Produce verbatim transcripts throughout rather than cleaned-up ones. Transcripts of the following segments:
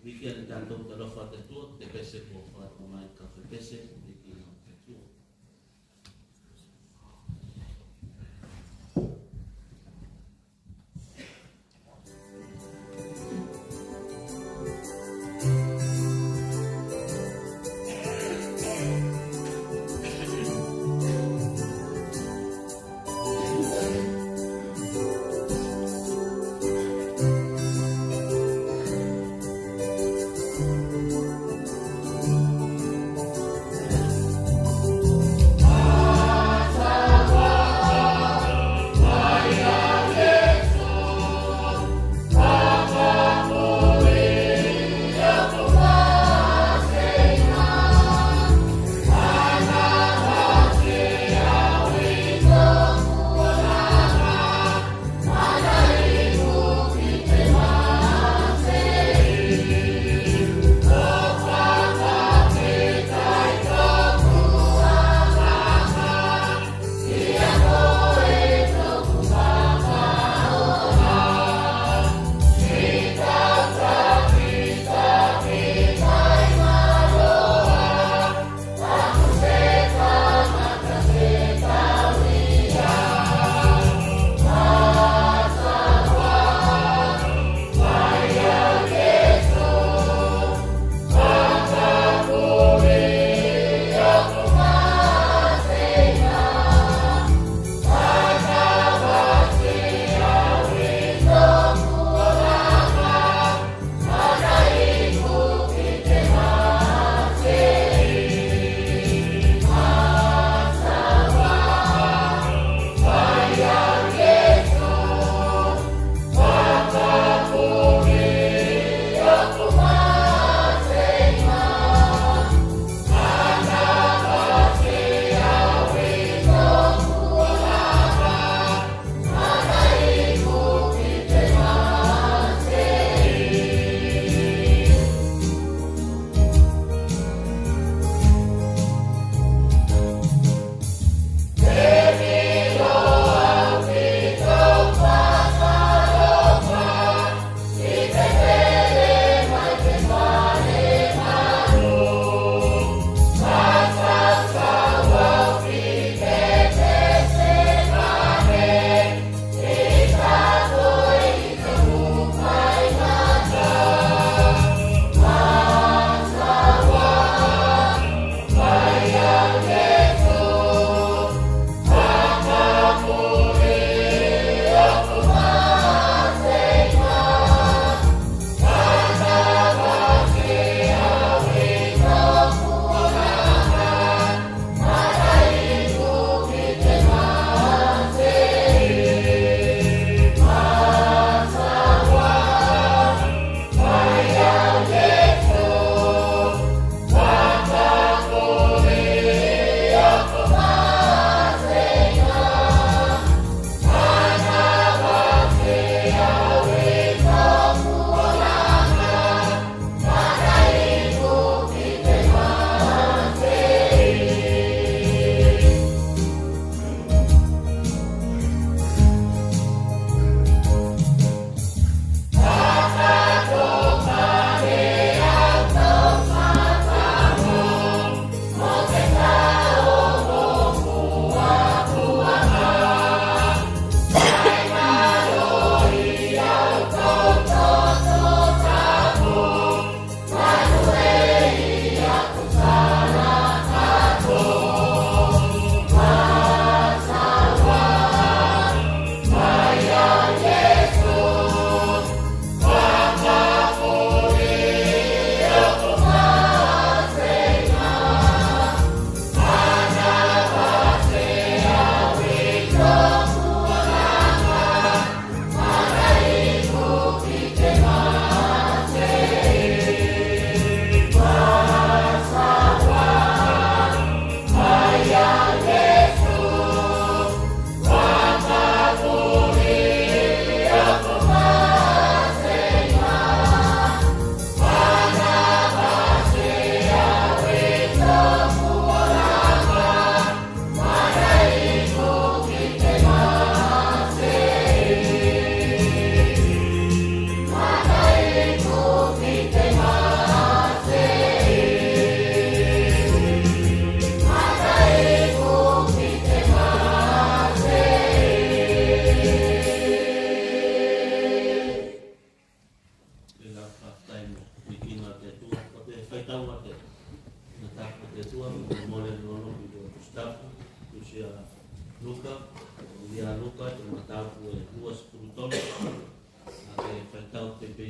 Viki ane tatou te alofa te Atua, te pese ko fakatamai kafe pese, viki ane te Atua.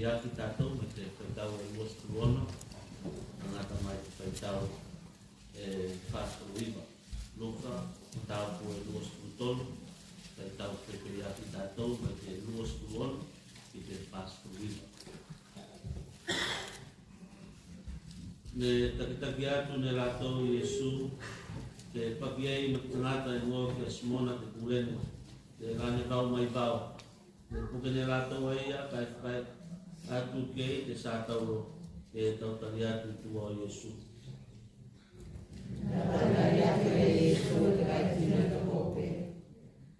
Ia ki tatou mai te faitau e lua sefulu ono, tagata mai te faitau e fa sefulu iva. Luka, mataupu e lua sefulu tolu, faitau pepe ia ki tatou mai te lua sefulu ono ki te fa sefulu iva. Ne takitaki atu ne latou Iesu, ke paki ei mo te tagata e igoa ko Simona te Kurene, telā ne vau mai vao. Ne puke ne latou a ia, kae fai atu ki ei te satauro, ke tautali atu i tua o Iesu. Tautali atu e Iesu te kaitino i te kope.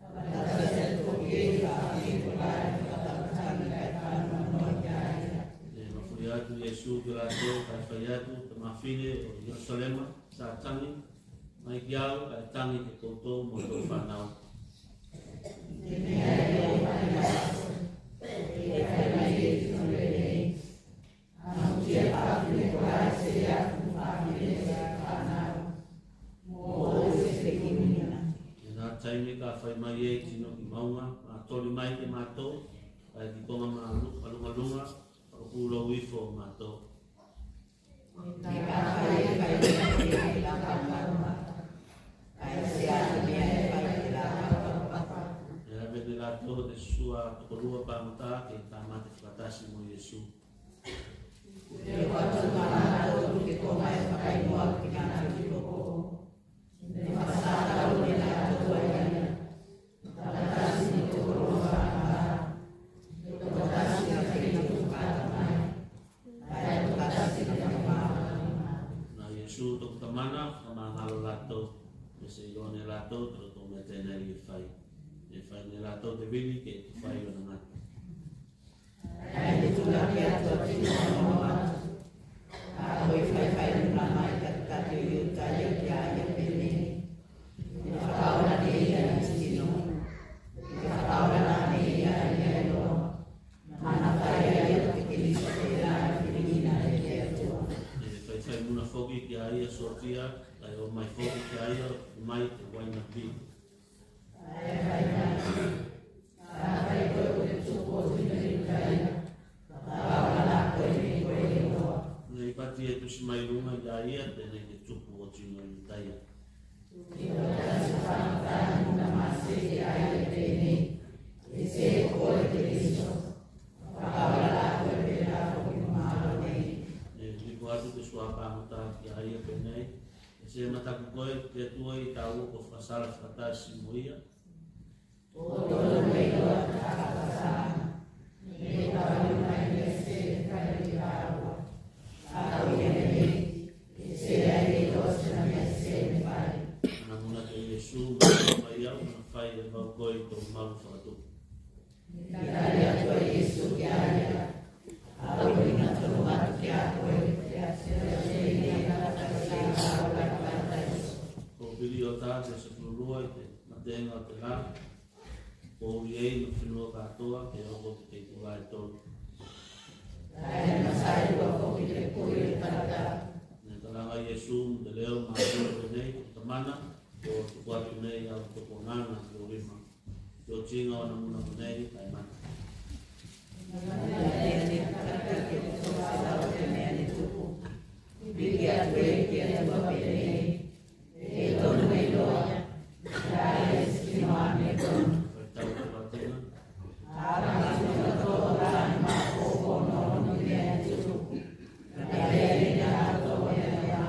Tautali atu foki ei, kae fai atu ki ei, kae fai atu ki ei. Ne mafuli atu Iesu ki a latou, kae fai atu, Tamafine o Ierusalema, sa tagi, mai ki au, kae tagi ki koutou mo tou fanau. Tenā taimi ka fai mai ei tino ki mauga, matoli mai ki a matou, kae ki koga malu-, malugaluga, fakapulou ifo matou. Ne ka fai e fai e fai e la kaumauga. Kae se ata mea e fai e la kaumauga. E ave ne latou te sua tokolua pagota ke tamate fakatasi mo Iesu. Ke oko atu ma latou ki te koga e fakaigoa ki te gata ki koko. Ne fakasatauro ne latou a ia. Fakatasi mo te koloa pagota. Fakatasi na feitu fakaatamai. Na Iesu toku Tamana, fakamagalo latou, me se iloa ne latou te loto mea tenei e fai. E fai ne latou te vili ke fai ona gata. Ae ne tulaki atu a tino o Noa, a koi faifai luna mai takitaki o Iutaia ki a ia penei. Ne fakaola ne ia i tino. Ne fakaola la ne ia a ia i loa. Manafai a ia ko te Keliso telā e filigina e te Atua. E faifai muna foki ki a ia sotia, kae o mai foki ki a ia mai te uaina pili. Ae fai mai, a fai koe ko te tupu o tino i Iutaia, fakaola la koe nei koe i loa. Nei pati e tusi mai luga i a ia tenei te tupu o tino i Iutaia. Ko te tasi o fanotaga na mase ki a ia penei, e se ko koe te Keliso, fakaola la koe pelā foki mo malo nei. E liko atu te sua pagota ki a ia penei, e se mataku koe ki te Atua i tāua ko fakasala fakatasi mo ia. Ko tonu me iloa te fakasala. Me kau mai ia se fai i tāua. Kau ia nei, e se ai iloa se mea se me fai. Manamuna te Iesu, manafai au, manafai e vau koe i tou malu fakatupu. Ne tali atu a Iesu ki a ia, au e ina tonu atu ki a koe, Ko vili o ta te sefulu lua i te matega o te la, ko uli ei ma fenua katoa ke oko ki te itula e tolu. Kae masai ua foki te puli o tagata. Ne talaga Iesu mo te leo ma ua penei, Tamana, ko tuku atu nei au toku agaga ki ou lima. Ko otiga o na muna konei kae mata. Piki atu ei ki a tua penei, e tonu me iloa, ia e sikino ane tonu. Faitau te vatiga. A ka tino to la ma ko ko no ni mea ni tuku. Ka lea ni na to ni na.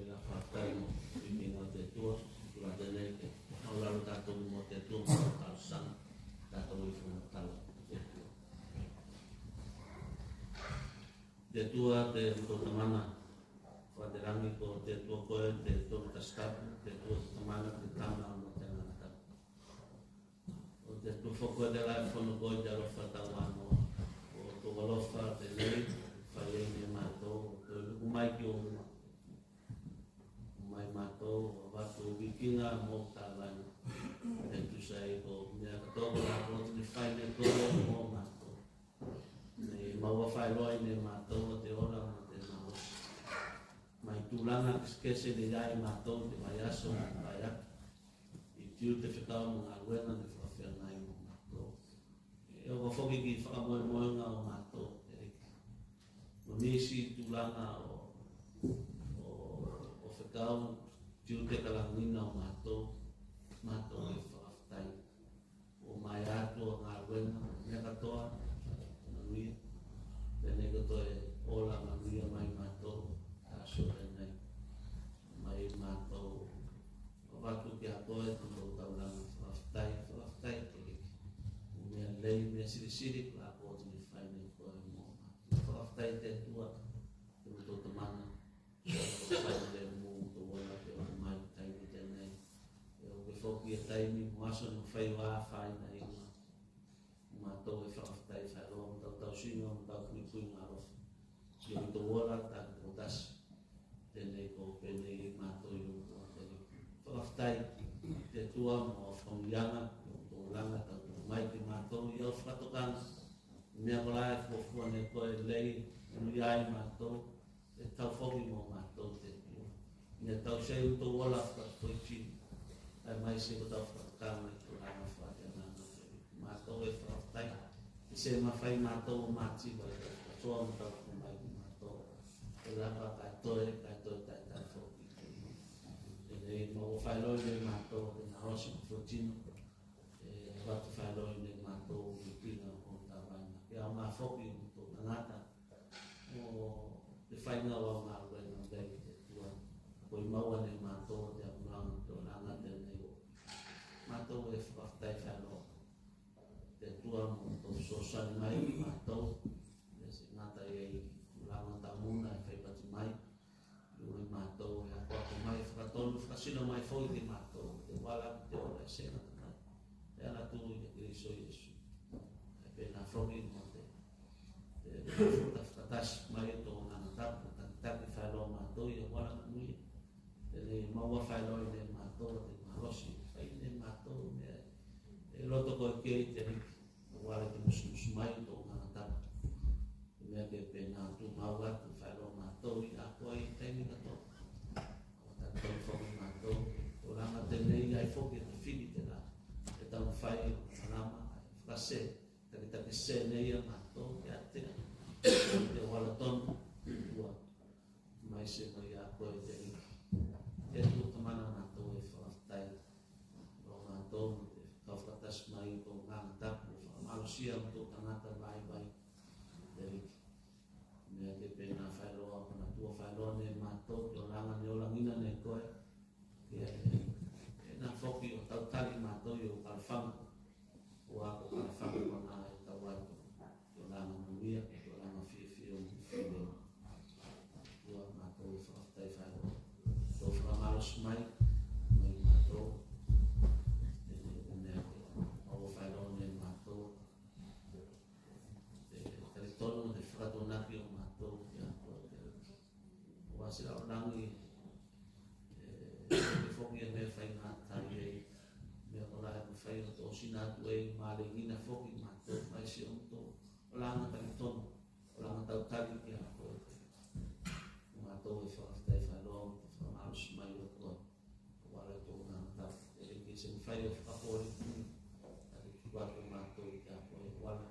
Ia fakafetai mo vikiga o te Atua, tulaga tenei ke maulalo tatou mo te Atua mo talosaga, tatou i fakamatala. Te Atua, te motou Tamana fakatelagi, ko te Atua koe te Tolu Tasi Tapu, te Atua te Tamana, te Tama mo te Agaga Tapu. Ko te Atua foki koe tela e fono koe te alofa tauanoa. Ko tou alofa tenei e fai ei ne matou, ko tou luku mai ki ou luma, mai matou, avatu vikiga mo tavaega. E tusa ei ko mea katoa kolā ko oti ne fai ne koe mo matou. Ne maua faeloa ne matou te ola mo te malosi mai tulaga kesekese ne i ai matou te vaiaso ne fai atu, i tiute, fekau mo galuega ne fakafeagai mo matou. E oka foki ki fakamoemoega o matou, e, mo nisi tulaga o, o, o fekau, tiute kalagina o matou. Matou e fakafetai o mai atu o galuega, mea katoa, manuia. Tenei katoa e ola manuia mai matou, aso tenei. Mai matou, avatu ki a koe te motou taulaga, fakafetai, fakafetai te Aliki. Ko mea lei, mea silisili kolā ko oti ne fai ne koe mo matou. Fakafetai te Atua, te motou Tamana, Fakafetai mo te motou ola ke oko mai taimi tenei. E oke foki a taimi mo aso ne fai o a fai na iga. Matou e fakafetai faeloa mo tau tausiga mo tau puipuiga alofa. Ki o motou ola taki tokotasi. Tenei ko penei matou i o motou ola. Fakafetai te Atua mo famuiaga, mo motou olaga tau mai ki matou i au fakatokaga. Mea kolā e fuafua ne koe lei, manuia ai matou. E tau foki mo matou te Atua. Ne tau sei utou ola fakafoitino. Ae maise ko tau fakatokaaga i tulaga fakatenaga. Matou e fakafetai. E se mafai matou o mativa e tau fakatoa mo tau mai ki matou. E lava kae toe, kae toe taetai foki. E nei mau faeloa ne matou te malosi fakafoitino. E avatu faeloa ne matou i pina o tavaega. Ke aoga foki o motou tagata. O te faiga o au galuega nei te Atua. Ko i maua ne matou te alumaga te olaga tenei. Matou e fakafetai faeloa te Atua mo tou fesoasoani mai ki matou. E se gata i ei tulaga tamuna e faipati mai. Luga i matou e akoako mai, fakatonu, fakasino mai foki ki matou te vala ki te ola e se gata mai. E ala atu ia Keriso Iesu. E penā foki mo te, te mafuta fakatasi mai o tou Agaga Tapu, takitaki faeloa matou ia vala manuia. Tenei maua faeloa ne matou te malosi, fai ne matou mea e loto koe ki ei te Aliki. Auā e te musumusu mai o tou Agaga Tapu. Mea ke penā tumau atu faeloa matou i a koe i taimi katoa. Auā tatou foki matou, olaga tenei ai foki e te fili tela e taumafai o malama, fakase, takitaki se nei a matou ke atea te ola tonu, ua mai se mai a koe te Aliki. E Atua Tamana, matou e fakafetai. Lo matou mo te kau fakatasi mai o tou Agaga Tapu, fakamalosia mo tou tagata vaivai. Te Aliki. Mea ke penā faeloa, ko na tua faeloa ne matou, te olaga ne olagina ne koe. Ia, e na foki o tautali matou i o kalafaga. Ua ko kalafaga ko na e tau ai ko te olaga manuia, ko te olaga fiafia o fiafia. Ua matou e fakafetai faeloa. Tou fakamalosi mai, mai matou. E, e, e, e, o faeloa ne matou. E, talitonu te fakatuanaki o matou, ia, ko te Ua se lalolagi, e, e foki e mea faigatai ei, mea kolā e mafai o tosina atu ei, malegina foki matou, mai se o motou olaga talitonu, olaga tautali ki a koe. Matou e fakafetai faeloa mo te fakamalosi mai o koe. Auā la tou Agaga Tapu, e ke se mafai o fakapolepole atu, tuku atu matou ki a koe, auā la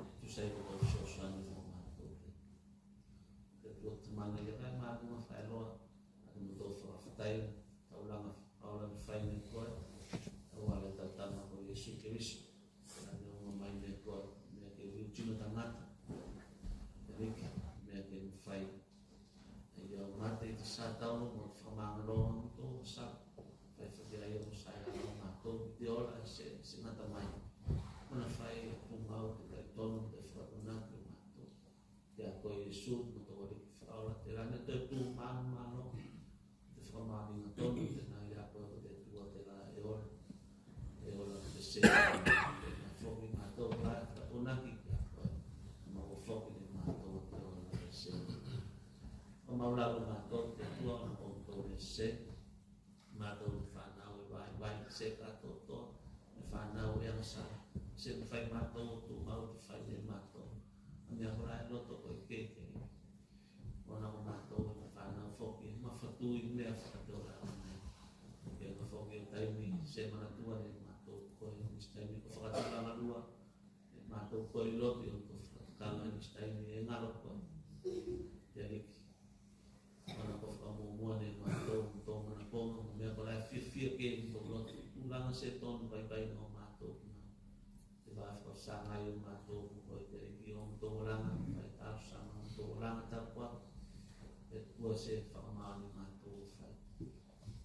e tusa ei ko tou fesoasoani mo matou. Te Atua Tamana, ia kae matou e faeloa atu mo tou fakafetai, taulaga, taulaga fai ne koe, auā la tau Tama ko Iesu Keriso. Ia ne o mai ne koe, mea ke liutino tagata. Ia ne ke, mea ke mafai. Ia o mate i te satauro, Mo te fakamagaloga o tou Sa, fai faafetai o Sa ia matou ki te ola e se, se gata mai. Mo na fai e tumau te talitonu, te fakatuanaki o matou. Ia ko Iesu, mo tou Aliki Faaola, tela ne toe tu manumalo. Te fakamaliga tonu tenā ia koe ko te Atua tela e ola. E ola ki te se. Tena foki matou la e fakatuanaki ia koe. Mo foki ne matou te ola ki te se. Fakamau lalo matou te Atua ona ko matou ne se. Matou te fanau e vaivai se katoatoa. Me fanau e agasala. Se mafai matou o tumau te fai ne matou. A mea kola e loto koe ke ke. Ona ko matou e fanau foki, mafatu i mea fakataulaga nei. Ke ka foki o taimi se manatua ne matou koe, nisi taimi ko fakatulaga lua, e matou koe i loto i o ko fakatulaga, nisi taimi e galo koe. Te Aliki, ona ko fakamuamua ne matou, tou manakoga, mo mea kola e fiafia ke i tou loto, tulaga se tonu vaivai o matou. Te va fakasagai o matou mo koe te Aliki o matou olaga, fai talosaga o matou olaga tapu. E tua se fakamaoni matou fai.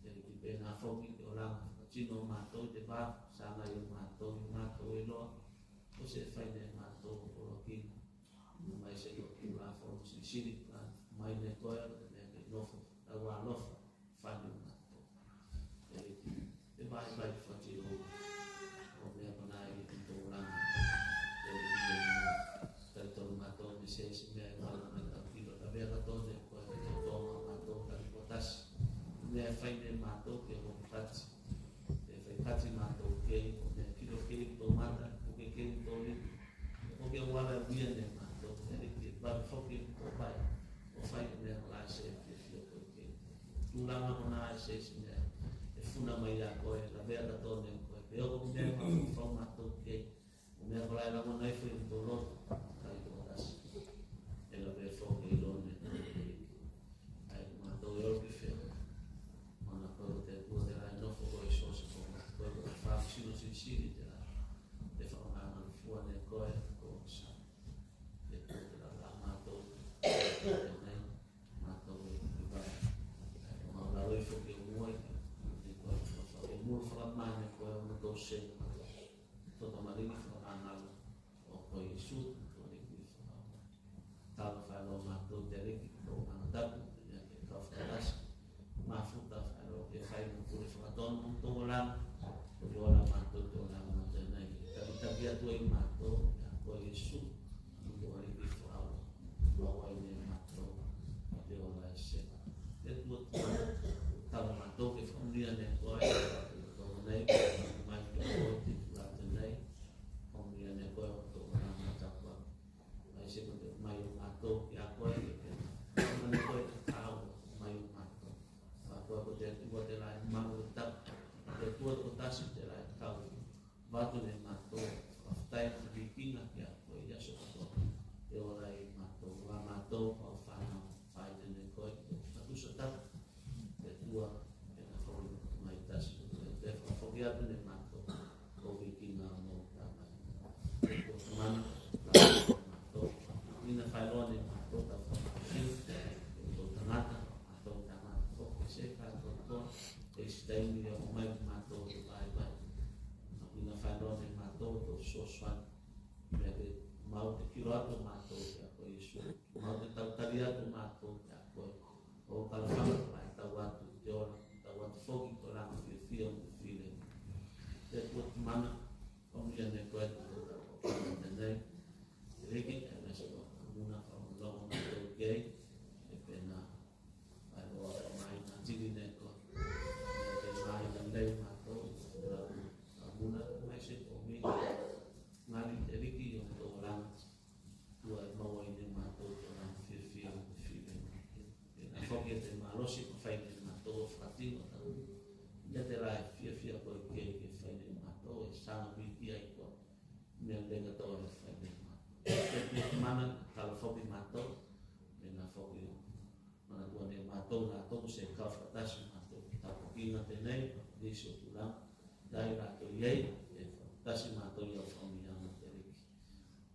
Te Aliki penā foki te olaga fakatino o matou te va fakasagai o matou i matou e loa. Ko se fai ne matou o lokiga. Mai se loki la fono silisili ka mai ne koe o te mea ke nofo. Tau alofa. Fai ne matou. Te Aliki, te vaivai fakatino o mea konā i tou olaga. Te Aliki, talitonu matou me se isi mea e galo mai tau kilo, lavea katoa ne koe te totoga o matou tali ko tasi. Mea e fai ne matou ke o kati. E fai kati matou kei, o mea kilo kei tou mata, o ke kei tou lima. O ke uala uia ne matou, te Aliki, e vave foki tou vai. O fai o mea kola e se fiafia koe kei. Tulaga konā e se isi mea e funa mai ia koe, lavea katoa ne koe. Pe o ko mea mafaufau matou kei. O mea kola e lagona ifo i tou loto, kai tou tasi. E lavea foki i loa ne koe. Ai ko matou e olo ki fea. Ona koe ko te Atua tela e nofo koe i so se konga. Koe ko te Famasino Silisili tela. Te fakamagalo fua ne koe ko Sa. Te Atua tela la matou. Tenei. Matou e tuku i vale. Mau lalo ifo ki o mua i ka. Te koe fakafa, e mulu fakamane koe o matou se. Fakamaligi fakamagalo. O koe Iesu, ko Aliki Faaola. Talofa faeloa matou te Aliki, ko tou Agaga Tapu, te mea ke kau fakatasi. Mafuta faeloa ke fai mo pule fakatonu mo tou olaga. Ko te ola matou te olaga matou nei. Takitaki atu ei matou, ia koe Iesu. Ko Aliki Faaola, maua ei ne matou te ola e se. Te Atua Tamana, talo matou ke fakamolia ne koe, te Atua nei, mai te koe te Atua nei, fakamolia ne koe o tou Agaga Tapu. Mai se ko te mai o matou ki a koe, ke ke mai ne koe te kau mai o matou. A koe ko te Atua tela e malu e tapu, te Atua tokotasi tela e kau. Avatu ne matou, fakafetai mo te vikiga ki a koe i aso katoa. E ola ei matou, a matou, mau fanau, faite ne koe, te katusa tapu. Te Atua, e na fou mai tasi, te fakafoki atu ne matou, ko vikiga mo tamai. Ko tamana, matou, ina faeloa ne matou, tau fakafetai, ko tagata, matou tamana, ko se katoatoa, e isi taimi e oko mai matou te vaivai. Ina faeloa ne matou tou fesoasoani. Mea ke mau te kilo atu matou ki a koe Iesu. Mau te tautali atu matou ki a koe. O kalafaga e tau atu te ola, tau atu foki ko laga fiafia mo te filemu. Te Atua Tamana, fakamolia ne koe te tou tau ko tenei. Te Aliki, e mese ko Tamana, fakamalosi matou kei, e penā. Ai, o mai na tili ne koe. Te mai na lei matou, Tamana, mai se ko mi. Gali te Aliki o tou olaga. Tua e maua ei ne matou te olaga fiafia mo te filemu. E na foki e te malosi ko fai ne matou o fakatino tau. Ia tela e fiafia koe ke, ke fai ne matou, e saga viki ai koe. Mea lei katoa e fai ne matou. Te Atua Tamana, talofa foki matou. E na foki o Manatua ne matou latou se kau fakatasi matou. Tapuakiga tenei, nisi o tulaga. Dai latou i ei, e fakatasi matou i au fakamanuiaga te Aliki.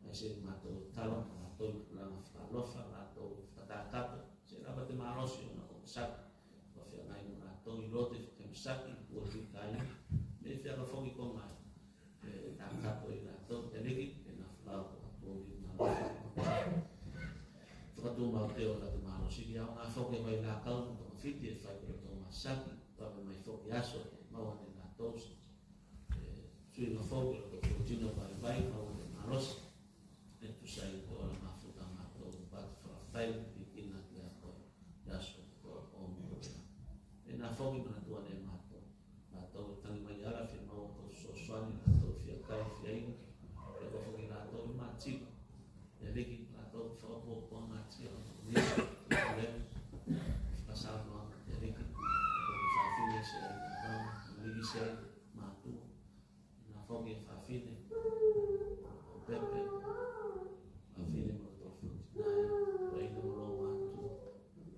Mai se matou talo, matou i tulaga fakaalofa, latou fakatakato, se lava te malosi ona ko Pasaka. Ko saki, ua fika i, me feaka foki ko mai. E, takato i latou, te Aliki, e na fala ko atua i na. Fakatumau te ola, te malosi, ki aoga foki e vailakau, mo togafiti e fai ko latou masaki, pave mai foki aso, e maua ne latou se, e, suiga foki o latou tino vaivai, maua ne malosi. E tusa i ko ola mafuta matou, patu fakafetai, tikina ki a koe, i aso ko o mo. E na foki manatua ne matou. Latou e tagi mai ala fia maua tou fesoasoani, latou fia kai, fia iga. E ko foki latou i mativa. E Aliki, latou fakapuapua mativa, o Nisi, o Lemu. Fakasaunoa, e Aliki, ko fafine se, o Liki se, matua. Na foki e fafine, o Pepe, fafine mo lotou foki, nai, o ina mo lou matua.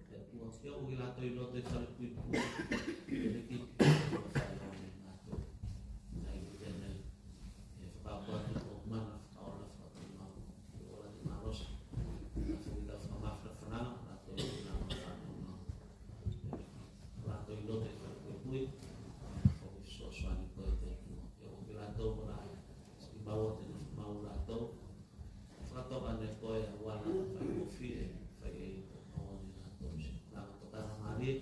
E Atua, ke o ki latou i loto i fale puipui, e Aliki, o fale o ne matua. Nai, i tenei, e fakaako atu tou mana, fakaola, fakatumau, e ola, te malosi, na foki tou fakamafanafanaga, latou i na mafanafana. Latou i loto i fale puipui, foki fesoasoani koe te Atua. Ia ko ki latou kona i maua te nofo mau latou. Fakatoka ne koe auala fai kofi e fai ei ko maua ne latou se. Na ko toka na malie,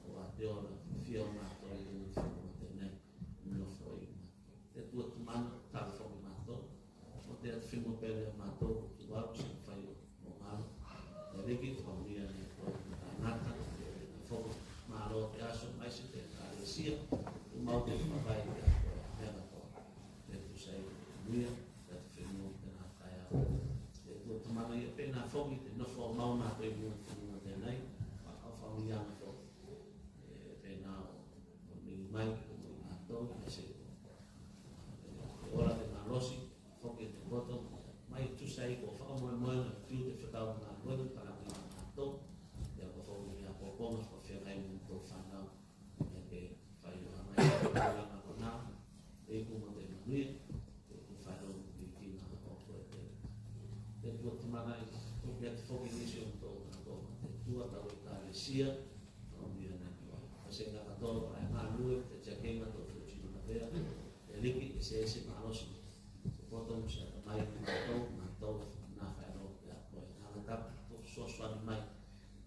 ko a te ola fia o matou i luga i fenua tenei. Nofo i matou. Te Atua Tamana, talofa mo matou. Mo te atu fenua pele a matou ko Tuvalu se fai o galo. E Aliki, ko manuia ne koe ko tagata, e foki malo te aso mai se te ekalesia. Tumau te fakavae te aso e mea katoa. Te tusa i manuia te atu fenua te na kae au. Te Atua Tamana, ia penā foki te nofo mau matou i luga i fenua tenei. Fakafetai mo ia foki. E penā o Ko migi mai ki ko matou, mai se ko. E ola te malosi, foki te poto, mai tusa i ko fakamoemoega, ki te fekau ma ko te palaki ma matou. Ia ko foki ia ko ko ma ko fia kai mo tou fanau. Ia ke fai o mai ko la ma ko na, e ko mo te manuia, e ko fai o ki na ko ko te. Te Atua Tamana i, ko ke te foki nisi o tou na ko, te Atua tau ekalesia, Ko ia na ko. Ko se ka katoa, ko e galue, te tiakega tou fetino na vea. E Aliki, e se ese malosi. Ko poto mo se atamai, matou, matou, na faeloa ki a koe. Na ka tapu, ko fesoasoani mai.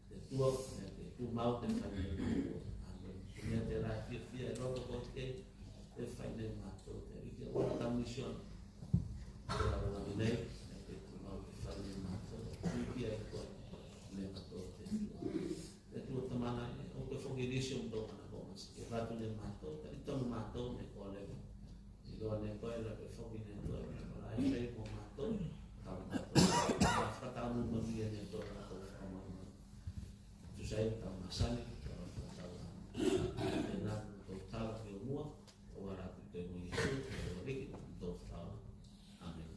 Te Atua, ne te tumau, te fai ne matou. Amen. Ko mea tela e fiafia e loto ko te, te fai ne matou. Te Aliki, o ta misiona. Te alofa nei, ne te tumau, te fai ne matou. Fiafia e koe, ne matou te Atua. Te Atua Tamana e, o koe foki nisi o tou kanakoma, se ke fatu ne matou, talitonu matou ne ko leva. Iloa ne koe la koe foki ne koe, ne koe la e fai mo matou, tau matou. Fakatau mo manuia ne koe la koe fakamanuia. Tusa i tau masani, tau fakatau. Tena tou tala ki o mua, o ara ki te mo Iesu, o Aliki, tou tau. Amen.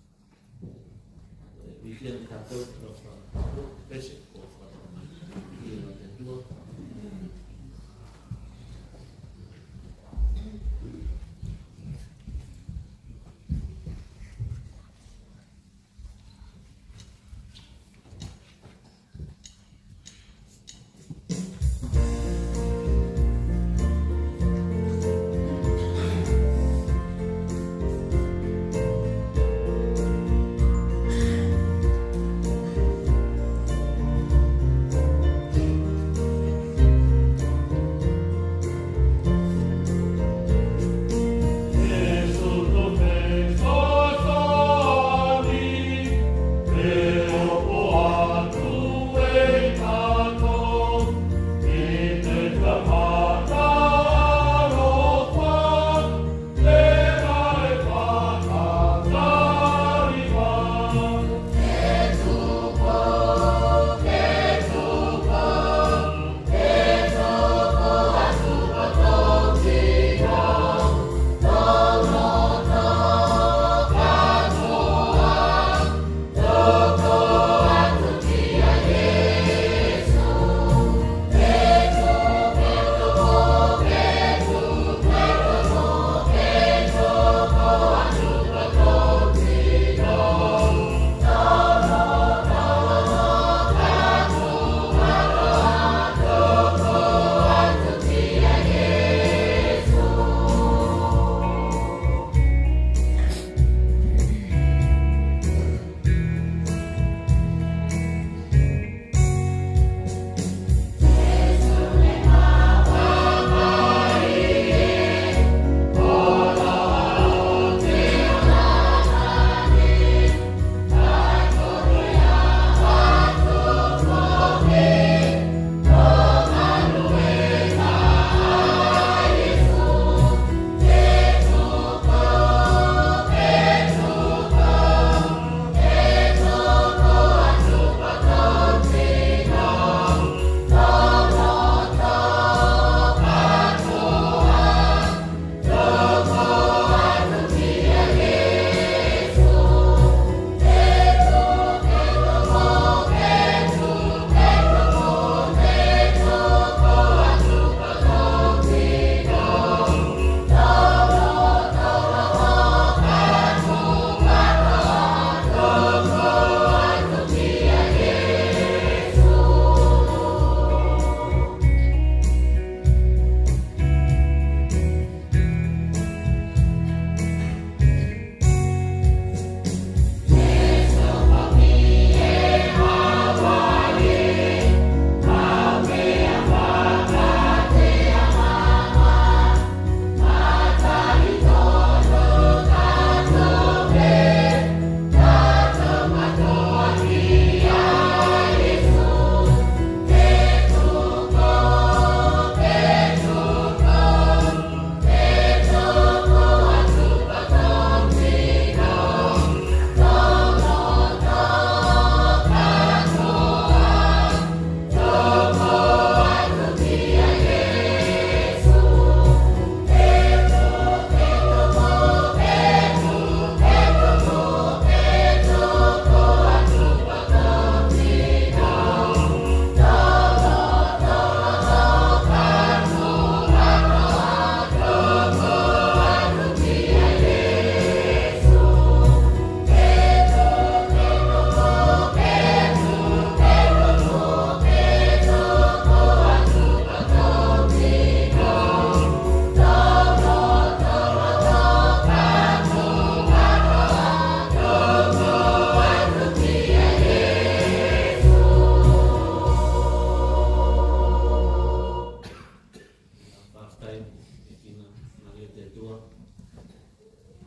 Kina, Maria te Atua.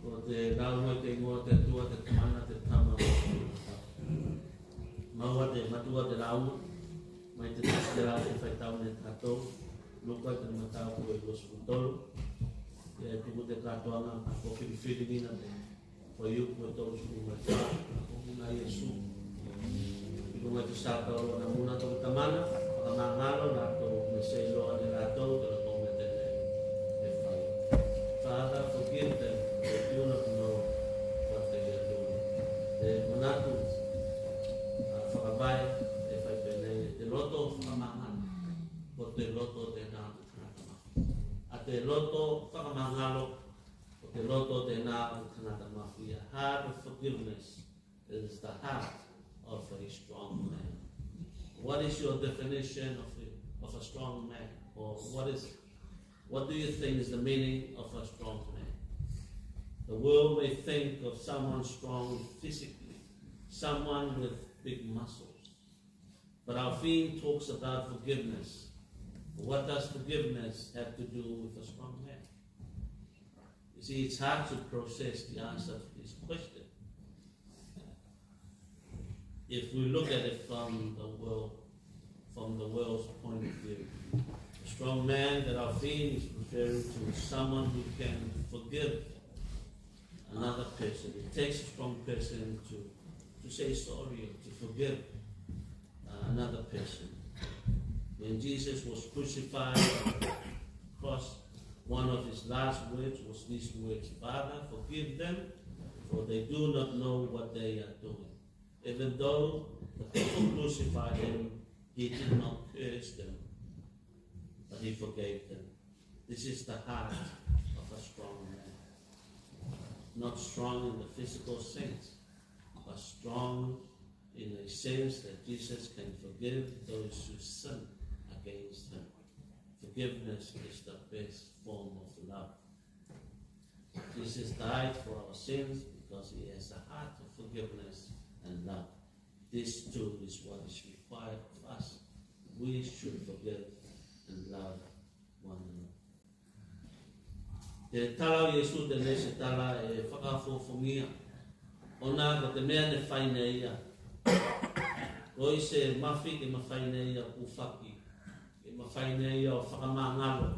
Ko te lau mai te igoa te Atua, te Tamana, te Tama. Maua te matua te lau, mai te tasi te lau te faitau ne tatou. Luka te mataupu e lua sefulu tolu. Ia e tuku te katoaga, ko filifiligina te Ko Iuku e tolu sefulu ma le fa, ko guna Iesu. I luga i te sakaolo na muna toku Tamana, fakamagalo latou me se iloa ne latou tona kaumetene e fai. Father, forgive them, they do not know what they are doing. Te manatu, a, fakavae e fai penei, te loto fakamagalo, ko te loto tena o te tagata mafia. A te loto fakamagalo, ko te loto tena o te tagata mafia. Heart of forgiveness is the heart of a strong man. What is your definition of a, of a strong man? Or what is, what do you think is the meaning of a strong man? The world may think of someone strong physically, someone with big muscles. But our theme talks about forgiveness. What does forgiveness have to do with a strong man? You see, it's hard to process the answer to this question if we look at it from the world, from the world's point of view. A strong man that our theme is referring to is someone who can forgive another person. It takes a strong person to, to say sorry or to forgive, uh, another person. When Jesus was crucified on the cross, one of his last words was these words, "Father, forgive them, for they do not know what they are doing." Even though the people crucified him, he did not curse them, but he forgave them. This is the heart of a strong man. Not strong in the physical sense, but strong in a sense that Jesus can forgive those who sin against him. Forgiveness is the best form of love. Jesus died for our sins because he has a heart of forgiveness and love. This too is what is required of us. We should forgive and love one another. Te tala o Iesu tenei se tala e fakaofoofogia. Ona ko te mea ne fai ne ia. Koi se mafi ke mafai ne ia o kufaki, ke mafai ne ia o fakamagalo.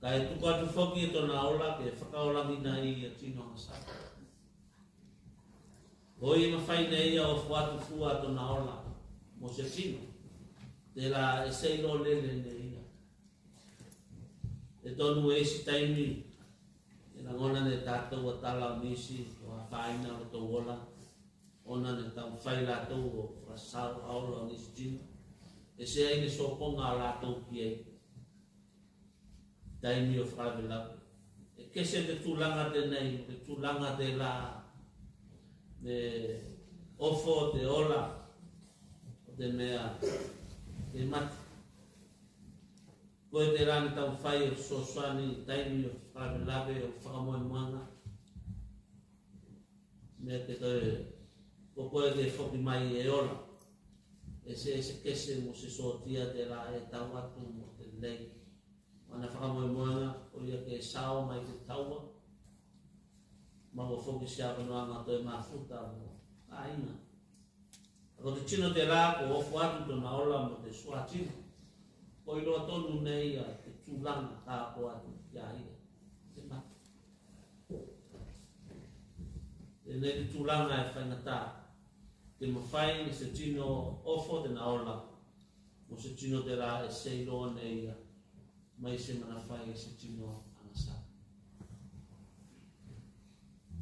Kae tuku atu foki tona ola ke fakaolagina i a tino agasala. Koi mafai ne ia o ofo atu fua tona ola mo se tino tela e se iloa lele ne ia. E tonu e isi taimi e lagona ne tatou a tala o nisi o afaina o lotou ola, ona ne taumafai latou o fakasao a ola o nisi tino. E seai ne sopoga a latou ki ai. Taimi o fakalavelave. E kese te tulaga tenei, te tulaga tela ne ofo te ola o te mea e mate. Koe tela ne taumafai o fesoasoani i taimi o fakalavelave o fakamoemoega. Mea ke toe, ko koe ke foki mai e ola. E se, e se kese mo se sotia tela e tau atu mo te lei. Ana fakamoemoega, ko ia ke sao mai te taua. Maua foki se avanoaga toe mafuta mo aiga. Ko te tino tela ko ofo atu tona ola mo te suā tino. Ko iloa tonu ne ia te tulaga ka oko atu ki a ia. Te mate. Tenei te tulaga e faigata. Ke mafai ne se tino ofo tena ola mo se tino tela e se iloa ne ia, mai se manafai e se tino agasala.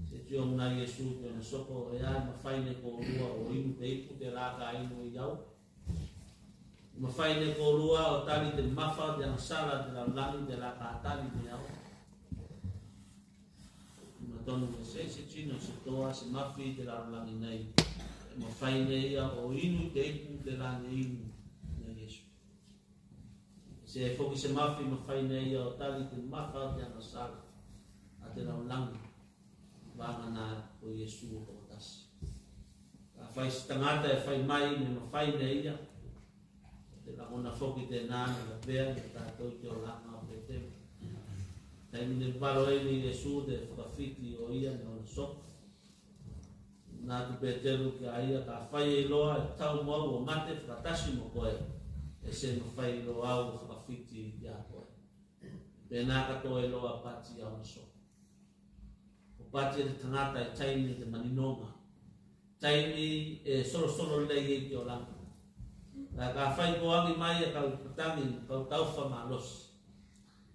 Se tio muna Iesu ki ona soko, e a e mafai ne koulua o inu te ipu tela ka inu ei au? E mafai ne koulua o tali te mafa o te agasala te lalolagi tela ka tali ne au? Matonu e se, se tino, se toa, se mafi te lalolagi nei e mafai ne ia o inu te ipu tela ne inu ne Iesu. Se foki se mafi mafai ne ia o tali te mafa o te agasala a te lalolagi. Vagana ko Iesu o tasi. Kafai se tagata e fai mai me mafai ne ia, te lagona foki tena ne lavea ne tatou i te olaga o Petelo. Taimi ne valo ei ne Iesu te fakafiti o ia ne ona soko, na atu Peteru ki a ia, kafai eiloa e tau mo au o mate fakatasi mo koe, e se mafai eiloa au o fakafiti ki a koe. Penā katoa eiloa pati a ona soko. Ko pati a te tagata e taimi o te maninoga, taimi e solosolo lei ei te olaga. Kae kafai ko agi mai a kau patagi, kau taufa malosi,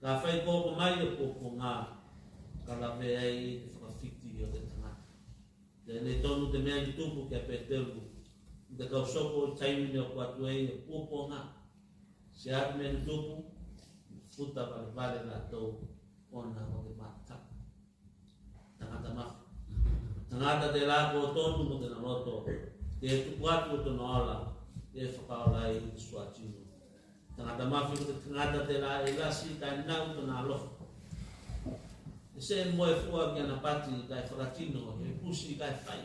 kafai ko oko mai o puapuaga, ka lavea ei te fakafiti o te tagata. Tenei tonu te mea ne tupu ki a Peteru, ne kau soko i taimi ne oko atu ei o puapuaga. Se a te mea ne tupu, futa valevale latou ona ko te mataku. Tagata mafi. Tagata telā ko tonu mo tena loto ke tuku atu o tona ola ke fakaola ei te suā tino. Tagata mafi ko te tagata telā e lasi kae nau tona alofa. E se moe fua ki ana pati kae fakatino, e pusi kae fai.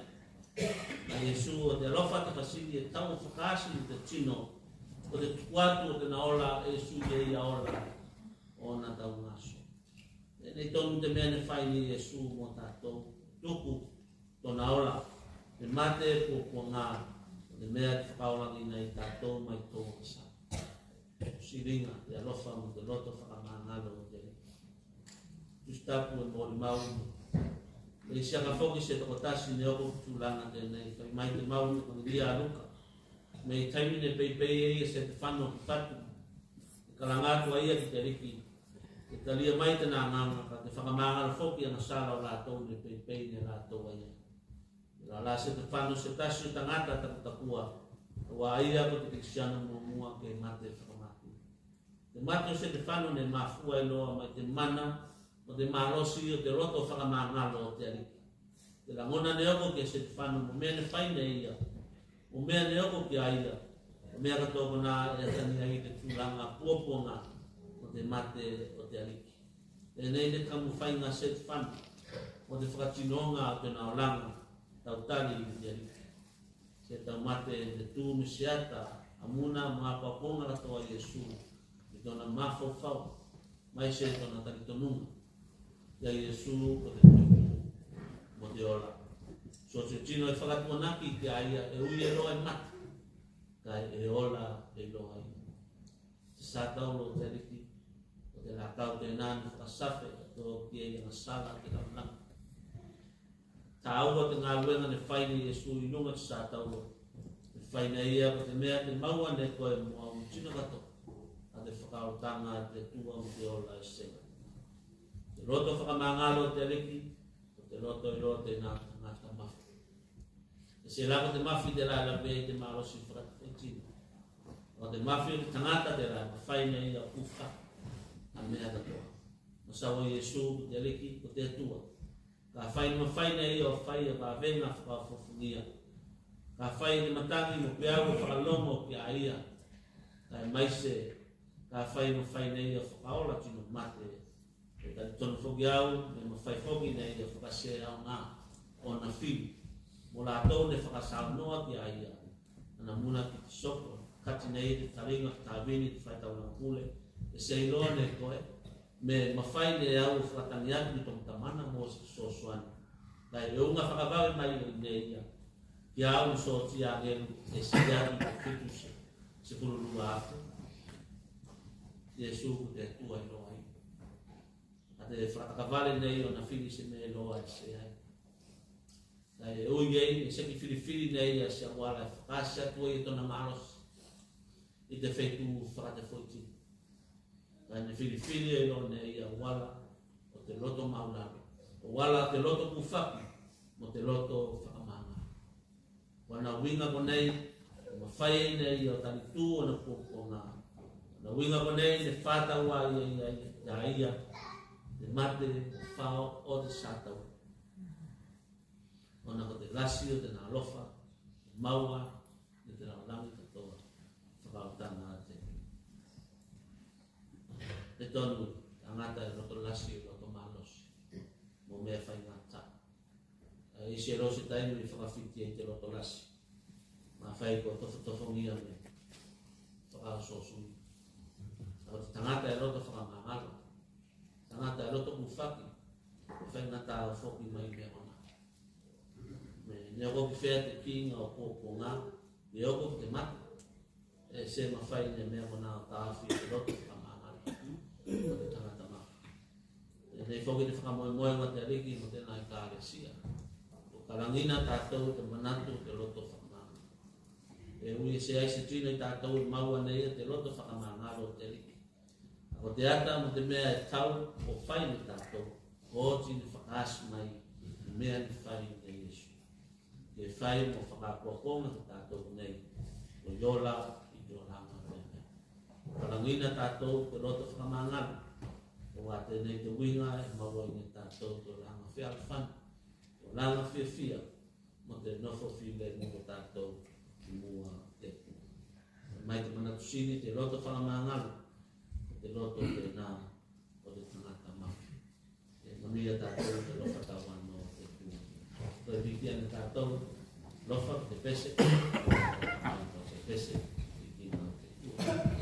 A Iesu, o te alofa te fasili e tau fakaasi i te tino. Ko te tuku atu o tena ola e sui ei a ola o ona taugaso. Tenei tonu te mea ne fai ne Iesu mo tatou, tuku tona ola, te mate, puapuaga, ko te mea e fakaolagina ei tatou mai tou agasala. Siliga te alofa mo te loto fakamagalo o te Aliki. Tusi tapu e molimau. E isi aga foki se tokotasi ne oko ki tulaga tenei, fai mai te mau ne Evagelia a Luka, me i taimi ne peipei ei a Setefano ki fatu, e kalaga atu a ia ki te Aliki, e talia mai tena agaga, kae fakamagalo foki agasala o latou ne peipei ne latou a ia. Tela la Setefano se tasi o tagata takutaku, auā a ia ko te Kelisiano muamua ke mate fakamatu. Te mate o Setefano ne mafua eiloa mai te mana o te malosi o te loto fakamagalo o te Aliki. Te lagona ne oko ki a Setefano mo mea ne fai ne ia, mo mea ne oko ki a ia, mo mea katoa konā e ata nei i te tulaga puapuaga o te mate o te Aliki. Tenei ne taumafaiga a Setefano mo te fakatinoga o tena olaga tautali i te Aliki. Se taumate ne tu me se ata a muna mo akoakoga katoa a Iesu i tona mafaufau, maise tona talitonuga ki a Iesu ko te tupu mo te ola. Soo se tino e fakatuanaki ki a ia e ui eiloa e mate, kae e ola eiloa ia. Te satauro o te Aliki, ko te lakau tenā ne fakasafe katoa ki ei agasala o te lalolagi. Tāua te galuega ne fai ne Iesu i luga te satauro. Ne fai ne ia ko te mea te maua ne koe mo au tino katoa a te fakaolataga a te Atua mo te ola e sega. Te loto fakamagalo o te Aliki, ko te loto eiloa tenā o tagata mafi. E se la ko te mafi telā e lavea i te malosi fakatafaitino. Ko te mafi o te tagata telā e mafai ne ia o kufaki a mea katoa. Masaua Iesu ko te Aliki, ko te Atua. Kafai ne mafai ne ia o fai a vavega fakaofoofogia. Kafai e te matagi mo peau e fakalogo ki a ia. Kae maise, kafai ne mafai ne ia o fakaola tino mate. E talitonu foki au, me mafai foki ne ia o fakasea aoga ona fili mo latou ne fakasaunoa ki a ia. Ana muna ki te soko, kati nei te taliga o te tavini, te faitaulaga pule, e se iloa ne koe, me mafai ne au o fakatagi atu i toku Tamana mo se fesoasoani. Kae uiga fakavave mai ne ia ki a au mo so oti agelu e se atu i te fitu se, sefulu lua afe. Iesu ko te Atua iloa ei. A te fakatakavale nei ona fili se mea iloa e seai. Kae ui ei, e seki filifili ne ia se auala e fakaasi atu ei tona malosi i te feitu fakatafaitino. Kae ne filifili eiloa ne ia auala o te loto maulalo, auala o te loto kufaki mo te loto fakamagalo. Ko ana uiga konei, e mafai ei ne ia o talitu ona puapuaga. Ko ana uiga konei ne fakatau ei ia, ia, ia, ia te mate mo fao o te satauro. Ona ko te lasi o tena alofa e maua ne te lalolagi katoa. Fakaolataga a te, e tonu tagata e loto lasi, e loto malosi mo mea faigata. E isi eiloa se taimi e fakafiti ei te loto lasi. Mafai ko tofotofogia me fakaosoosogia. A ko te tagata e loto fakamagalo, tagata e loto kufaki, Fai gata o foki mai mea gona. Me ne oko ki fea te kiga o puapuaga, ne oko ki te mata. E se mafai ne mea gona o taofi te loto fakamagalo o te tagata mafi. Tenei foki te fakamoemoega a te Aliki mo tena ekalesia. Ko kalagina tatou te manatu o te loto fakamagalo. E ui e seai se tino i tatou e maua ne ia te loto fakamagalo o te Aliki. A ko te ata mo te mea e tau o fai ne tatou, ko oti ne fakaasu mai i mea ne fai ne Iesu. Ke fai mo fakaakoakoga ki tatou nei, ko i ola i te olaga meamea. Kalagina tatou te loto fakamagalo, auā tenei te uiga e maua ne tatou te olaga fealofani, te olaga fiafia, mo te nofo filemu o tatou i mua o te Atua. Mai te manatu sili te loto fakamagalo, te loto tena o te tagata mafi. E manuia tatou te alofa tauano o te Atua. Toe piki ane tatou, alofa ki te pese, alofa ki te pese, ki te Atua.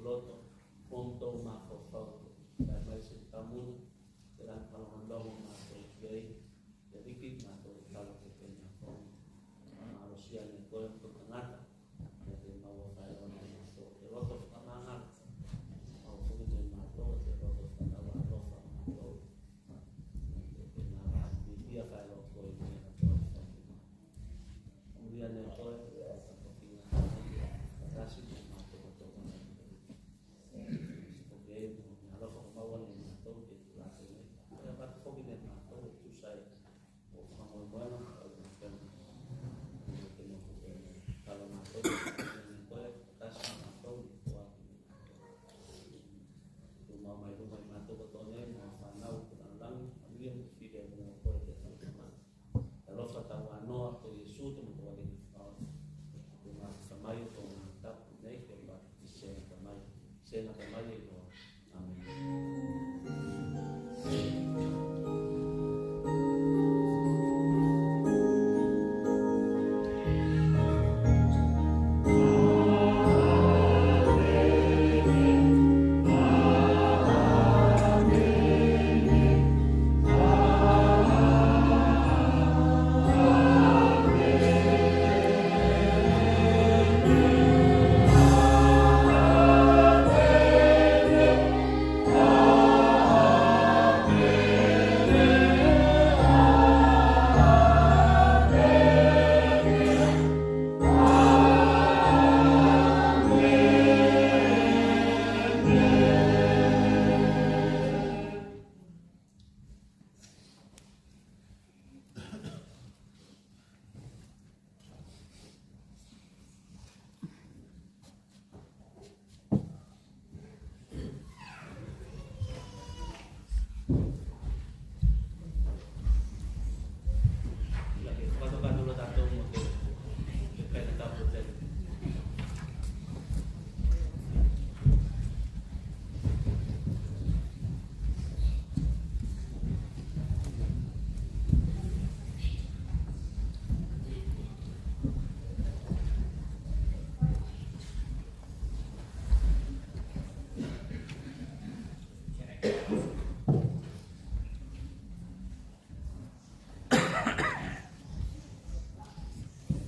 loto, mo motou mafaufau. Kae mai se tamuna, telā e fakalogologo matou ki ei, te Aliki, matou te talo te penā foki. Malosia ne koe motou tagata, kae te maua faeloa ne matou te loto fakamagalo. Maua foki ne matou te loto fakataualofa matou. Te penā fakamamafa faeloa koe ne matou. Manuia ne koe, e tapuakiga, e tasi ne matou, matou. Foki ei mo alofa ko maua ne matou, ke tulatou nei. E avatu foki ne matou, e tusa ei o fakamoemoega, o fakamoemoega. Ke matou, ke matou, talo matou, ne koe, e tasi ne matou, ne koe. Tumau mai luma i matou katoa nei, mo fanau i te lalolagi, manuia mo fili mo koe te talo. Alofa tauanoa o Iesu te motou Aliki. Te mafutaga mai o tou Agaga Tapu nei ke papatiseina tamai, seina tamai eiloa. Amene.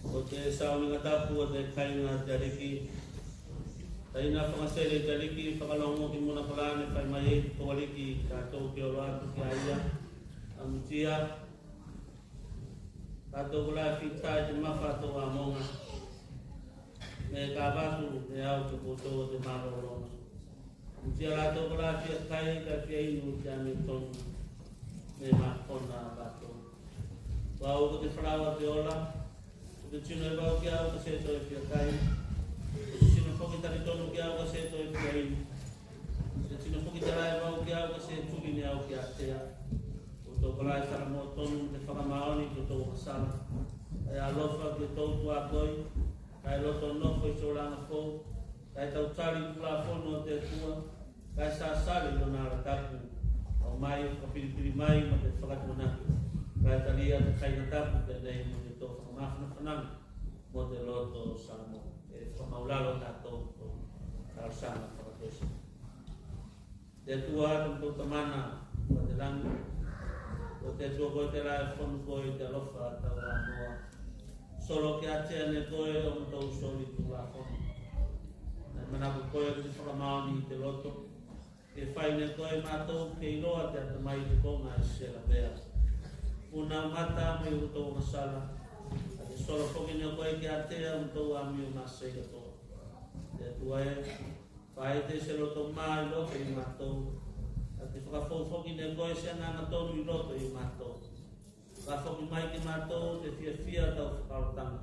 Ko te sauniga tapu o te kaiga a te Aliki. Taina fakasele i te Aliki, fakalogo ki muna kolā ne fai mai ei te tou Aliki, tatou ke olo atu ki a ia. A mutia, tatou kolā e fita i te mafa a tou amoga. Me ka avatu ne au ki a koutou o te malologa. Mutia latou kolā e fia kai kae fia inu te amiotonu. Me mafana latou. Ko au ko te falaoa o te ola. Ko te tino e vau ki a au ka se toe fia kai. Ko te tino foki talitonu ki a au ka se toe fia inu. Ko te tino foki telā e vau ki a au ka se tuli ne au ki a Atea. Koutou kolā e salamo tonu mo te fakamaoni ki otou agasala. Kae alofa ki otou tuakoi. Kae loto nofo i te olaga fou. Kae tautali i tulafono o te Atua. Kae sasali i lona ala tapu. Aumai, fakapilipili mai mo te fakatuanaki. Kae talia te kaiga tapu tenei mo te tou fakamafanafanaga mo te loto salamo. E fakamaulalo tatou. Talosaga fakatoese. Te Atua, te motou Tamana o te lagi, ko te Atua koe telā e fonu koe i te alofa tauanoa. Solo ki a Atea ne koe o motou soli tulafono. Ne manako koe ki te fakamaoni i te loto. Ke fai ne koe matou ke iloa te atamai i te koga e sela pea. Funau mata mai o motou agasala. A ke solo foki ne koe ki a Atea o motou amio masei katoa. Te Atua e, Faite se loto mā i loto i matou. A ke fakafou foki ne koe se agaga tonu i loto i matou. Fakafoki mai ki matou te fiafia o tau fakaolataga.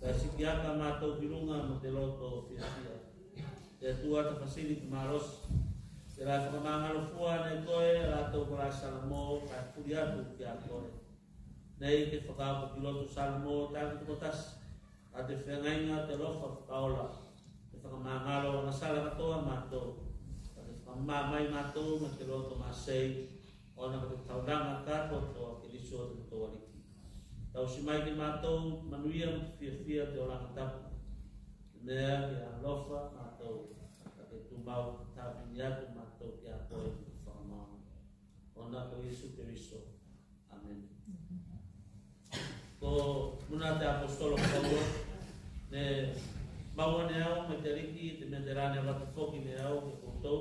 Kae siki aka matou ki luga mo te loto fiafia. Te Atua, tafasili te malosi. Telā e fakamagalo fua ne koe a latou kolā e salamo kae fuli atu ki a koe. Nei ke fakaoko ki loto salamo taki tokotasi a te feagaiga o te alofa fakaola, te fakamagalo o agasala katoa a matou, a te fakamamā mai matou mo te loto masei, ona ko te taulaga katoatoa a Keliso te motou Aliki. Tausi mai ki matou manuia mo te fiafia o te olaga tapu. Mea ke alofa matou, a ke tu Mau tapunia atu matou ki a koe mo fakamaoni. Ona ko Iesu Keriso. Amene. Ko muna te aposetolo ko Paulo, ne maua ne au mai te Aliki te mea telā ne avatu foki ne au ki a koutou.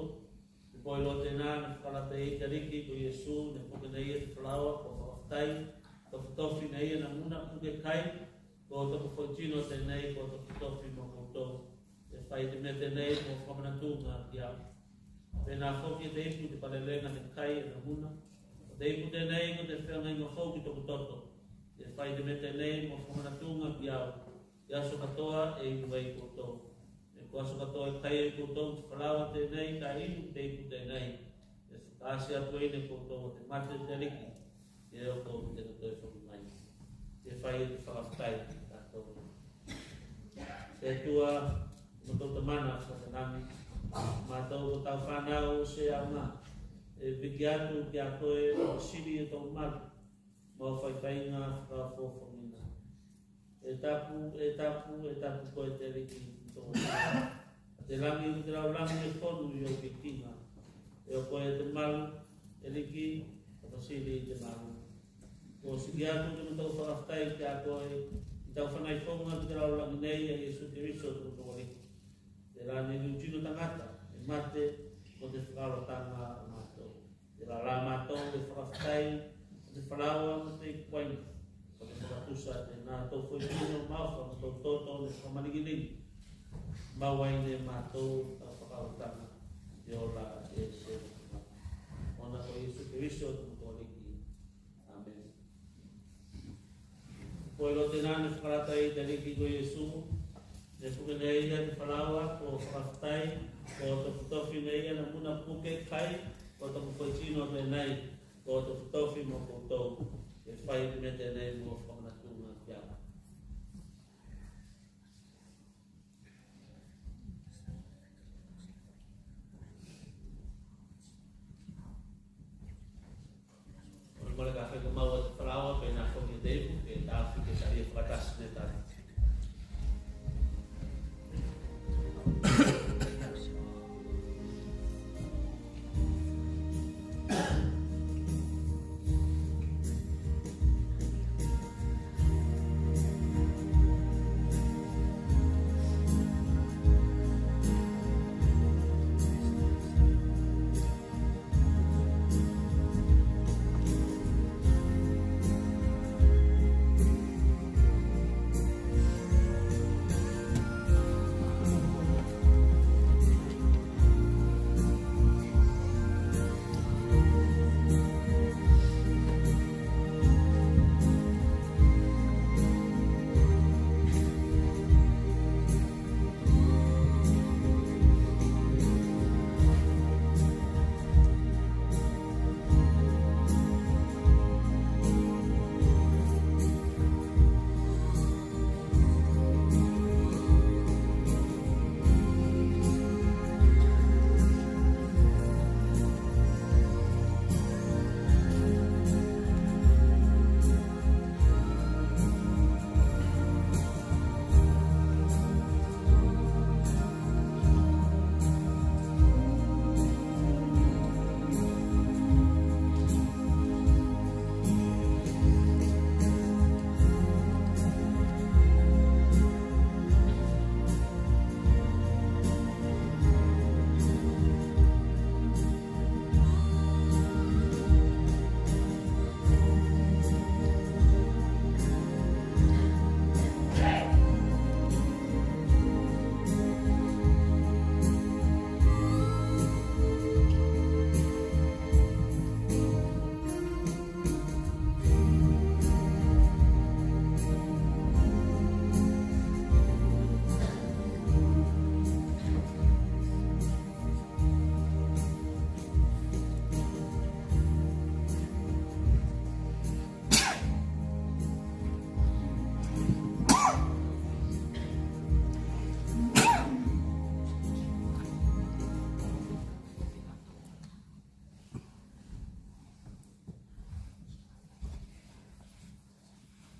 Te po iloa tenā ne fakalata i ei te Aliki ko Iesu, ne puke ne ia te falaoa ko fakafetai, tofitofi ne ia na muna puke kai, ko toku foitino tenei ko tofitofi mo koutou. E fai te mea tenei mo fakamanatuga ki au. Penā foki e te ipu te palelega ne kai e na muna. Ko te ipu tenei ko te feagaiga fou ki toku toto. E fai te mea tenei mo fakamanatuga ki au. I aso katoa e inu ei koutou. Me ko aso katoa e kai ei koutou te falaoa tenei kae inu te ipu tenei, e fakaasi atu ei ne koutou o te mate o te Aliki, e oko ki te toe foki mai. Ke fai e te fakafetai ki a tatou. Te Atua, ko matou Tamana fakatupu, matou ko tau fanau se aoga, e piki atu ki a koe o sili e tou malu, mau faifaiga fakaofoofogina. E tapu, e tapu, e tapu koe te Aliki, tou. A te lagi, ko te lalolagi e fonu i ou kikiga. E o koe te malu, Aliki, a Pasili i te malu. Ko sili atu te matou fakafetai ki a koe, i tau fanaifoga ki te lalolagi nei, a Iesu Keriso te matou Aliki. Telā ne liutino tagata, e mate, ko te fakaolataga a matou. Telā la matou e fakafetai, ko te falaoa mo te ipu aiga, ko te fakatusa tenā tou foitino maofa mo tou toto ne fakamaligiligi. Mau ai ne matou tau fakaolataga, te ola e se mate. Ona ko Iesu Keriso te matou Aliki. Amene. Ko iloa tenā ne fakalata i ei te Aliki ko Iesu, ne puke ne ia te falaoa ko fakafetai, ko tofitofi ne ia na muna puke kai, ko toku foitino tenei, ko tofitofi mo koutou. E fai te mea tenei mo fakamanatuga ki au. Mole ka fai ko maua te falaoa, penā foki te ipu, ke taofi ke talia fakatasi ne tali.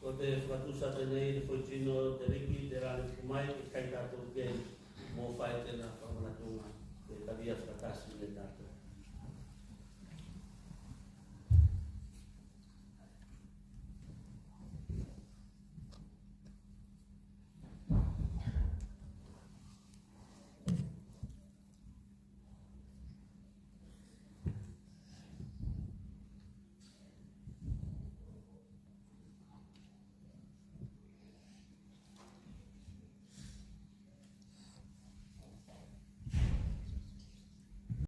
Ko te fakatusa tenei te foitino te Aliki, telā ne tuku mai ke kai tatou ki ei mo fai tena fakamanatuga. Te Kavia fakatasi ne tatou.